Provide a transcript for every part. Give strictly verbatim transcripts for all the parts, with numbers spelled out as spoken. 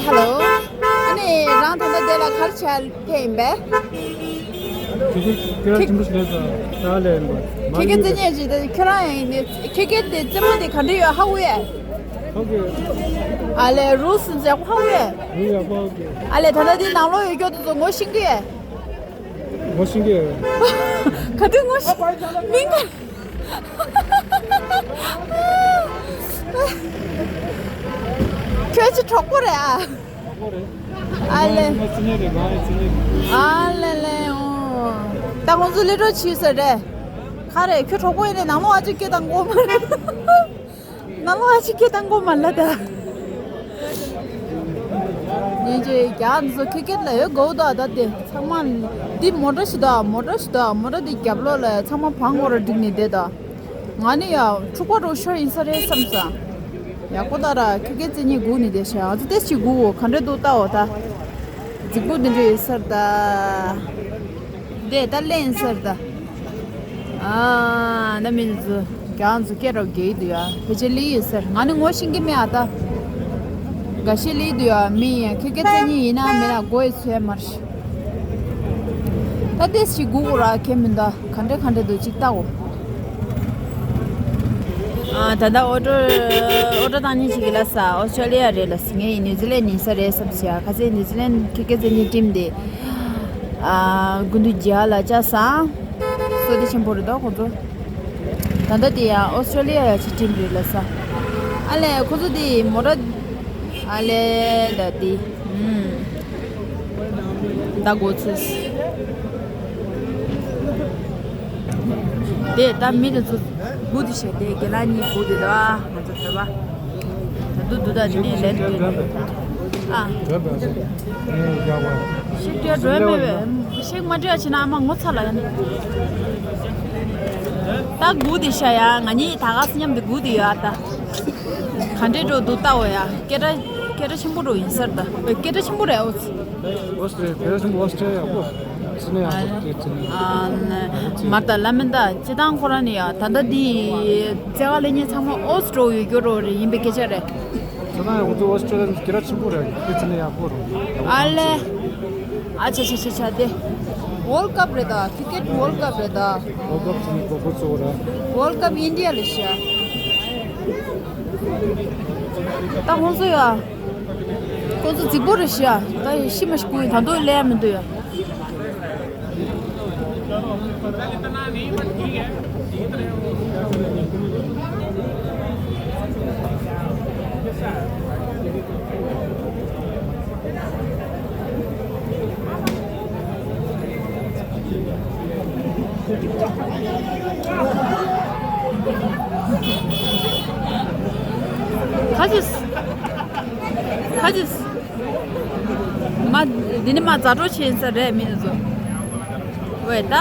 ཧེ་ལོ། ཨ་ནི་རང་ད་ལྟ་དེ་ལ་ག་རེ་བྱས་ཕེབས་ཡིན་པས། ཁྱེད་ཀྱི་ཁྱེད་རང་ཆེན་པོ་ཞིག་རེད་ད། ད་ལས་ཡིན་པ། ཁྱེད་ཀྱི་རྩེད་ཉལ་ཅིག་ད་ཁྱེད་རང་ཡང་ཡིན་ནི་ཁྱེད་ཀྱི་དེ་རྩེད་མོ་དེ་ག་འདྲ་ཡོད་ཧ་གོ་ཡས། ཧ་གོ་ཡས། ཨ་ལས་རུལ་སི་ཡག་པོ་ཧ་གོ་ཡས། རུལ་ཡག་པོ་ཧ་གོ་ཡས། ཨ་ལས་ད་ལྟ་དེ་ནང་ལོགས་ཡོད་རྒྱུ་དེ་ཚོ་ངོ་ཤེས་ཀྱི་ཡས། ངོ་ཤེས་ཀྱི་ཡོད། ག་དུས་ངོ་ཤེས། མིང་ག་ཁྱོད་ཀྱི་གྲོགས་པོ་རེད་ཨ། ཨ་ལེ། ཨ་ལེ་ལེ་ཨོ། ད་ཁོང་ཚོ་སླེབས་འགྲོ་བྱས་ཟེར་རེད། ག་རེ་ཁྱོད་གྲོགས་པོ་ཡིན་ནས་ནང་ལོགས་ཨ་ཅོ་སྐད་བཏང་གོ་མ་རེད། ནང་ལོགས་ཨ་ཅོ་སྐད་བཏང་གོ་མ་ལ་ད། ཉིན་རྗེས་རྒྱ་འདི་ཚོ་ཁི་ཀེད་ལ་ཡོད་དགོས་ད་ད་དེ་ཚང་མ། འདི་མོ་ཊ་ཞིག་ད་མོ་ཊ་ཞིག་ད་མོ་ཊ་འདི་རྒྱབ་ལོགས་ལ་ཚང་མ་བང་གོ་ར་བསྒྲིགས་ནས་བསྡད་ད། ང་ནི་ཡ་འཁྲུག་པ་འགྲོ་ཤོར་ཡིན་ས་རེད་བསམ་ས། ཡག་པོ་ད་ར་ཁི་ཀེད་རྩེད་ཉལ་སྒུག་ནས་བསྡད་ཤག་ང་ཚོ་ཏེས་ཅིག་སྒུག་འོ་ག་འདྲ་འདུག་ལྟ་འོ་ད། རྫིག་པོ་འདི་འདྲ་ཡོད་ས་རེད་ད། འདི་ད་ལེན་ཟེར་ད། ཨ་ན་མི་ཚོ་རྒྱང་ཚོ་སྐད་རོགས་རྒྱག་གི་འདུག་ཡ། ཕལ་ཆེར་ལི་ཡོད་ཟེར། ང་ནི་ངོ་ཤེས་ཀྱི་མེད་ཨ་ད། འགའ་ཤས་ལི་འདུག་ཡ། མི་ཡང་ཁྱེད་ཀྱི་རྩེད་ཉི་ཡིན་ན་མེད་ན་མགོ་ཡི་ཚོད་མར་ཤི། ད་ཏེས་ཤི་སྒུག་ར་ཁྱེད་མི་འདའ་ག་འདྲ་ག་འདྲ་འདུག་ཅིག་ལྟའོ། ཨ་ད་ད་ཨོ་ཏོ་ཨོ་ཏོ་བཏང་ཉིན་ཞིག་གི་ལ་ས་ཨོ་སི་ཀྲོ་ལི་ཡ་རེད་ལ་ས། ངས་ནིའུ་ཛི་ལན་ནི་ས་རེད་བསམ་ཤག་ཁ་སང་ནིའུ་ཛི་ལན་ཁི་ཀེ་ཛེ་ནི་ཊིམ་དེ། ཨ་དགུན་དུས་བརྒྱ་ལ་ལྕགས་ཟངས་བསོད་བདེ་ཆེན་པོ་རེད་དོ་ཁོ་ཚོ། ད་ལྟ་དེ་ཡང་ཨོ་སི་ཀྲོ་ལི་ཡ་ཡ་ཆེ་ཊིམ་རེད་ལ་ས། ཨ་ལས་ཁོ་ཚོ་དེ་མོ་ཊ་ཨ་ལས་ད་དེ་ཨུམ། ད་གོ་ཚོད། དེ་ད་མི་དེ་ཚོ་སྒུག་དེ་བྱས་དེ་རྒན་ལགས་གཉིས་སྒུག་དེ་ད་ང་ཚོ་བོད་པ། ད་དུ་དུ་ད་དེ་ནས་ལན་དུ་ཨ། ཤིག་སྐྱོ་འགྲོ་མེད་པས་ཤིག་མ་སྤྲད་ཕྱིན་ན་ཨ་མ་ངོ་ཚ་ལ་ཡ་ནི། ད་སྒུག་དེ་ཤ་ཡ་ང་གཉིས་ད་ག་སེ་མཉམ་དུ་སྒུག་དེ་ཡོད་ཨ་ད། ག་འདྲས་འགྲོ་འདུག་ལྟ་འོ་ཡ་སྐད་སྒྲ་སྐད་སྒྲ་ཆེན་པོ་འགྲོ་ཡིན་ཟེར་ད་སྐད་སྒྲ་ཆེན་པོ་རེད་ཨོ། ཨོ་སི་ཀྲི་ལི་ཡ་ཆེན་པོ་ཨོ་སི་ཀྲི་ལི་ཡ་ཡག་པོ། ཨ་ལེ། ཨ་ནི་མར་ད་ལ་མིན་ད་སྤྱི་བཏང་ཁོ་རང་ནི་ཡ་ད་ལྟ་འདི་རྩེད་ག་ལེན་མཁན་ཚང་མ་ཨོ་སི་ཀྲོ་ཡོད་རྒྱུ་རོ་རེ་ཡིན་པའི་སྐད་ཆ་རེད། ཁྱེད་རང་ཡང་ཁོ་ཚོ་ཨོ་སི་ཀྲོ་ལི་ཡ་སྐད་གྲགས་ཆེན་པོ་རེད། ཁྱེད་ཚོ་ནི་ཡག་པོ་རེད། ཨ་ལེ། ཨ་ཆ་ཆ་ཆ་ཆ་དེ། ཝོལ་ཀབ་རེད་ད། ཁི་ཀེད་ཝོལ་ཀབ་རེད་ད། ཝོལ་ཀབ་ཚོ་ནི་གོ་གོ་ཚོ་རེད། ཝོལ་ཀབ་ཨིན་ཌི་ཡ་ལ་ཤ། ད་ཁོང་ཚོ་ཡ། ཁོང་ཚོ་རྫིག་པོ་རེད་ཤ། ད་ཡ་ཤི་མ་ཤི་ཀུན་ད་དུང་ལས་ཡ་མི་འདུག་ཡ། ཁ་ཅིག་ཁ་ཅིག་མ། འདི་ནི་མ་རྫ་སྒྲོག་ཆེན་ས་རེད་མི་ཚོ། ཝེ་ད།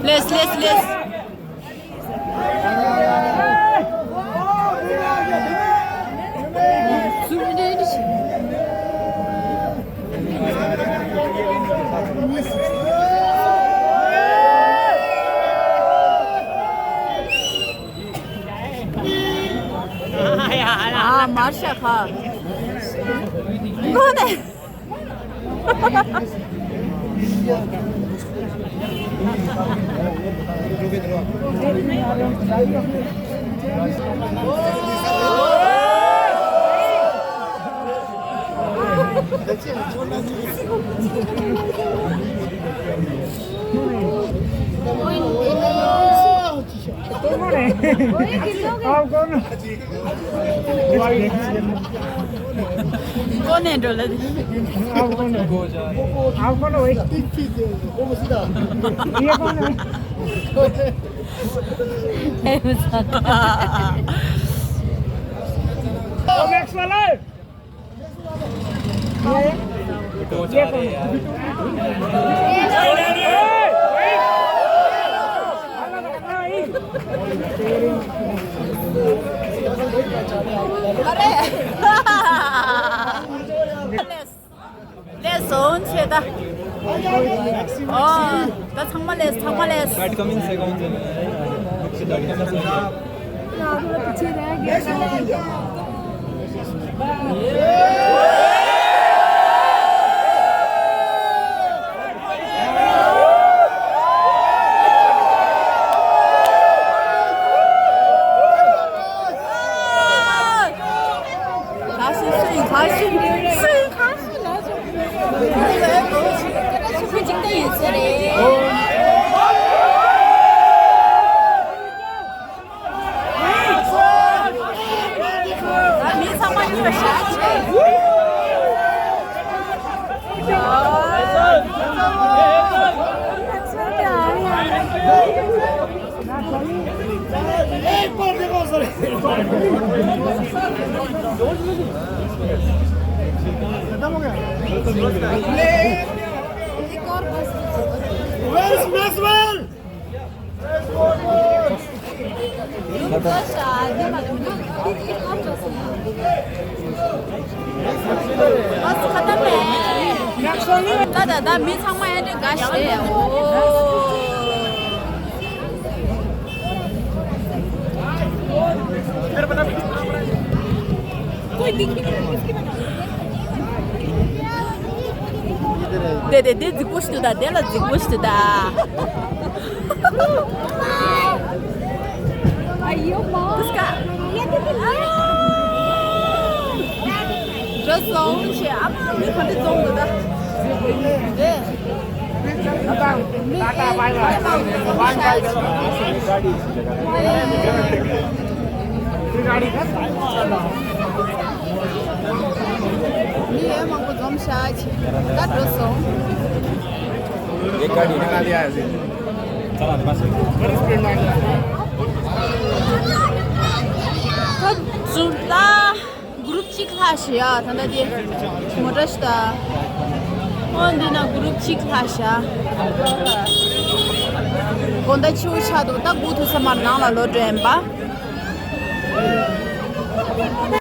Let's, let's, let's. ཨ་མར་ཤ་ཁ། ནོ་ནེ། ཀོ་ནས་འགྲོ་ལ་དེ། ཨ་ཁོ་ནོ། ཨ་ཁོ་ནོ་ཝེ། ཡེ་ཁོ་ནོ་ཝེ། ཨེ་མི་ས། ཨོ་མེག་སི་ལ། ལགས་སོ་ཆེ་ད། ཨོ། ད་ཚང་མ་ལས་ཚང་མ་ལས། But coming second. Where's Maxwell? ད་ད་ད་མི་ཚང་མ་ཨེ་འདྲ་དགའ་ཤེས། ཨོ། དེ་དེ་དེ་རྫིག་པོ་ཞིག་འདུག་ད། དེ་ལ་རྫིག་པོ་ཞིག་འདུག་ད། འགྲོ་སོང་ཆེ་ཨ་མ་མི་ག་འདྲ་འཛོམས་འདུག་ད། དེ། མི་ཡང་མང་པོ་འཛོམས་ཤག་ཆེ། ད་འགྲོ་སོང་། ये गाड़ी निकाल दिया है। चला बस। ད་ཚུར་ལ། གུ་རུབ་གཅིག་ལྷག་ཤག་ཡ། ད་ལྟ་དེ་མོ་ཊ་ཞིག་ད། ཨོ་འདི་ན་གུ་རུབ་གཅིག་ལྷག་ཤག་དགོང་དག་ཕྱི་པོ་ཆགས་འདུག་ད་སྒུག་ཐུབ་ས་མ་རེད། ནང་ལ་ལོག་འགྲོ་ཡིན་པ།